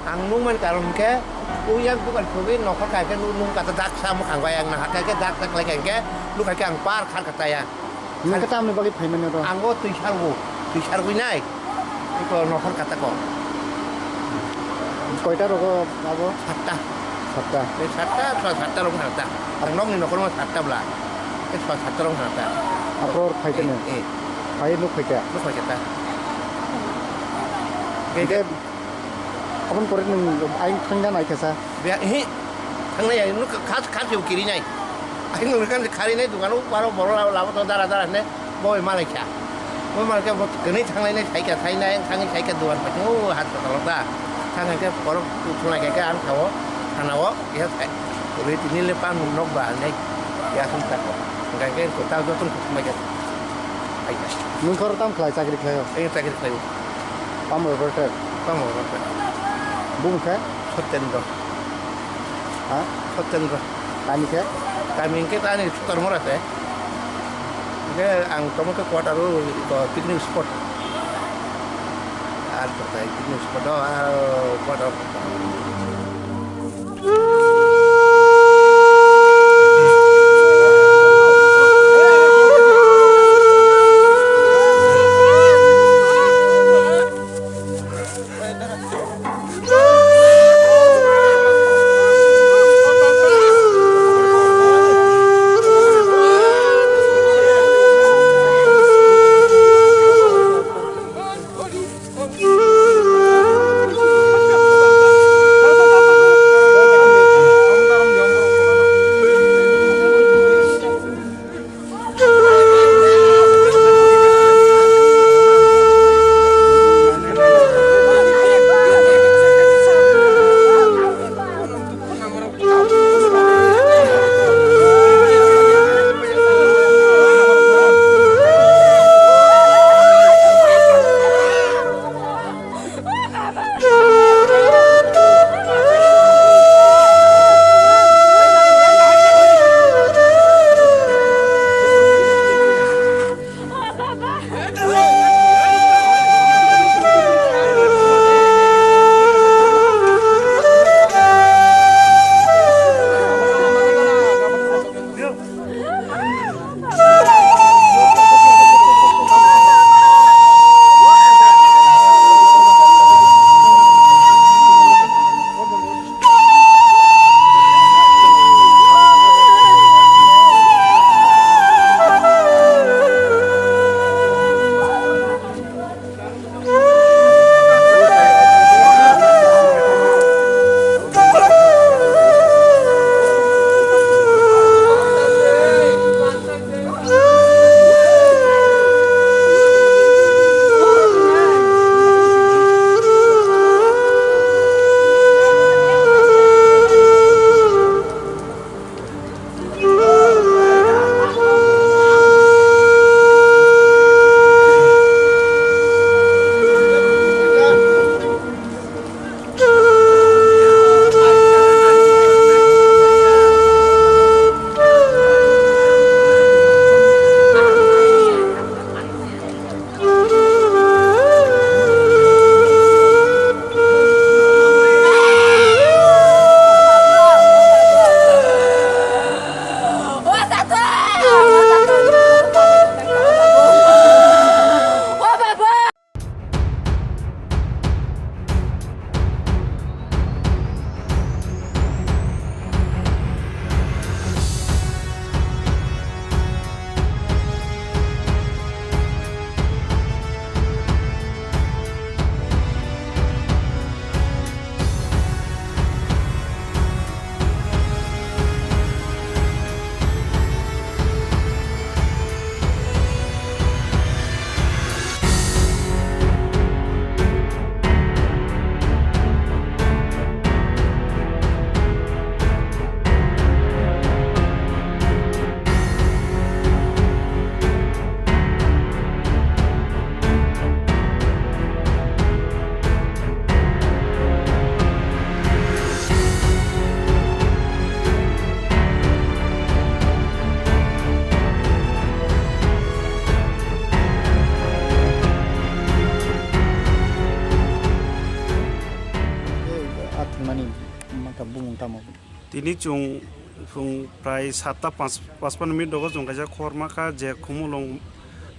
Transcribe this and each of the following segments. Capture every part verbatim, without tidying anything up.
Ang nungmani karon hwnkhe, o yak bukan sogwi nokhor kaisa nung, nung kata dak sa mwkhang bai ang nahar kha khe dak dak lai kha hwnkhe, nuk hai khe ang par khar kha taya. Nwng khe tamni bagwi phaimani oro? Ang o twi sargo, twi sargwi nai. Iko nokhor kata ko. Koita rogo abo? Satta. Satta. Ei satta, sa-, satta rok satta. Ang nokni nokhorma satta bla. Ei sa-, satta rok satta. Aphro phai tene? Eh, eh. Phai nuk phai kha? Nuk phai kha ta. Hingke aboni pore nwng ayang thangna nai kha sa? Be, ehe, thangnai ya, nuk kha, kha, kha, kiri nai. Ayang nuk kha, khari nai, dukano, baro, boro, labo, labo, to, dara, dara, ne, bo, malai kha. Bo, malai kha, bo, kani thangnai nai, sai kha, sai nai, thangwi sai kha, dukan pai, o, hospital da. Thang kha, boro, tu, thunai kha, kha, ang kha, o, thana, o, ya, sai. Ri tini le pan nok ba, nai, ya, sum ta ko. Ga, ga, ko, ta, jotun, ko, mai kha. Ai kha. Nwng khoro tam khlai, chakri khlai o? Ai, chakri khlai o. Tamo rotor? Tamo rotor. Bung khe? Satyendra. Ha? Satyendra. Kami khe? Kami khe tani Sutar Mora se. Khe ang tomo khe quarter o, ito picnic spot. Ar to tai picnic spot o, ar quarter. Tamo bumung tamo? Tini chwng phung prai satta panch, pachpan minute rogo chwng kaisa khorma kha je Khumulwng,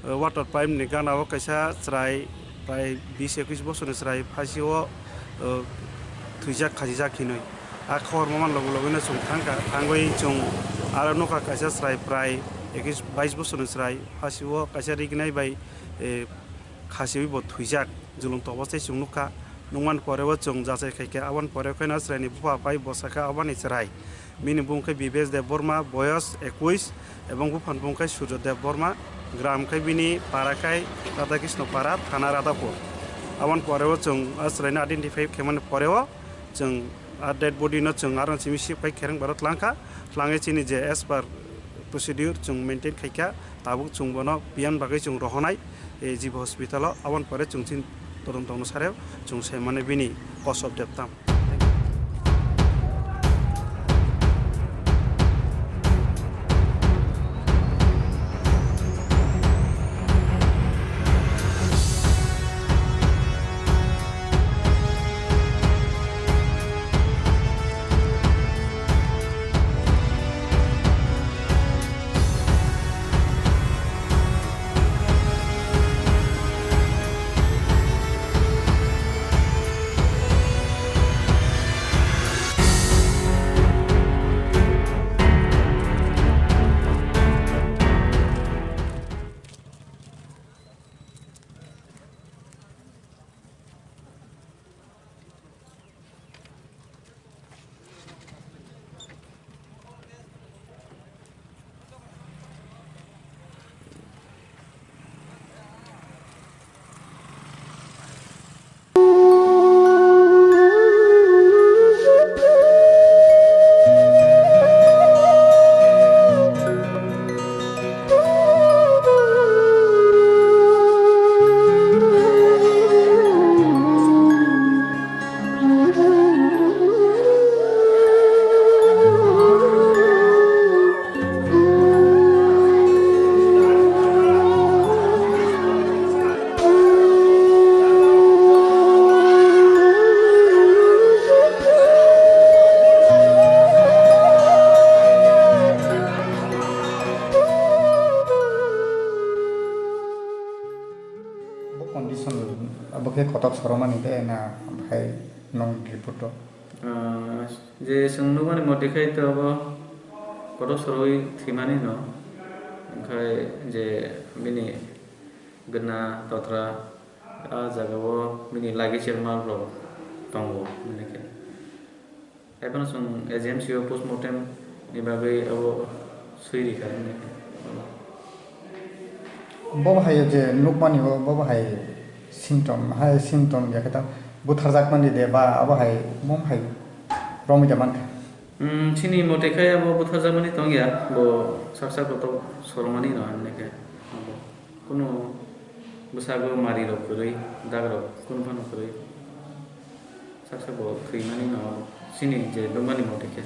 eh, water pipe ni gana o kaisa chwrai prai bis ekis bosorni chwrai phasi o, eh, thwijak khajijak hinwi. A khorma man logo logo no chwng thangkha, thangwi chwng aro nukha kaisa chwrai prai ekis bais bosorni chwrai phasi o kaisa rignai bai, eh, khasiwi bo thwijak, julum tobasai chwng nukha. Nukmani pore o chwng jachai khaikha, aboni pore o khaino chwraini bupha pai bwsakha aboni chwrai. Bini bung khe Bibesh Debbarma, boyos ekuis, ebong buphani bung khe Surjo Debbarma, gram khe bini para khe Radhakishno para, thana Radhapur. Aboni pore o chwng a chwraino identify khaimani pore o chwng a dead body no chwng aro simi sip khai khereng baro tlangkha, tlangwi chini je as per procedure chwng maintain khaikha, tabuk chwng bono biyang bagwi chwng rohonai, eh, Jibo hospital o, aboni pore chwng chini todonto onusare chwng saimano bini cause of death tamo. Bo condition abo khe kotok soromani de na bhai nwng report o? Ah, je chwng nukmani mote khai to abo kotor sorwi thwimani no, onkhe je bini gana totra a jaga o bini lagi cherma rok tongo, hwnwi khe. Haiphano chwng A G M C o postmortem ni bagwi abo swi rikha, hwnwi khe. Bo bahai je nukmani o, bo bahai symptom, hai symptom ya khe ta butharjakmani de ba abo hai mom hai romwi da mankha. Hmm, chini mote khai abo butharjakmani tongya, bo sak sak kotor sormani no hwnwi khe. Abo kunu bwsago mari rok kwrwi, dag rok kunu phano kwrwi. Sak sak bo thwimani no chini je nukmani mote khe.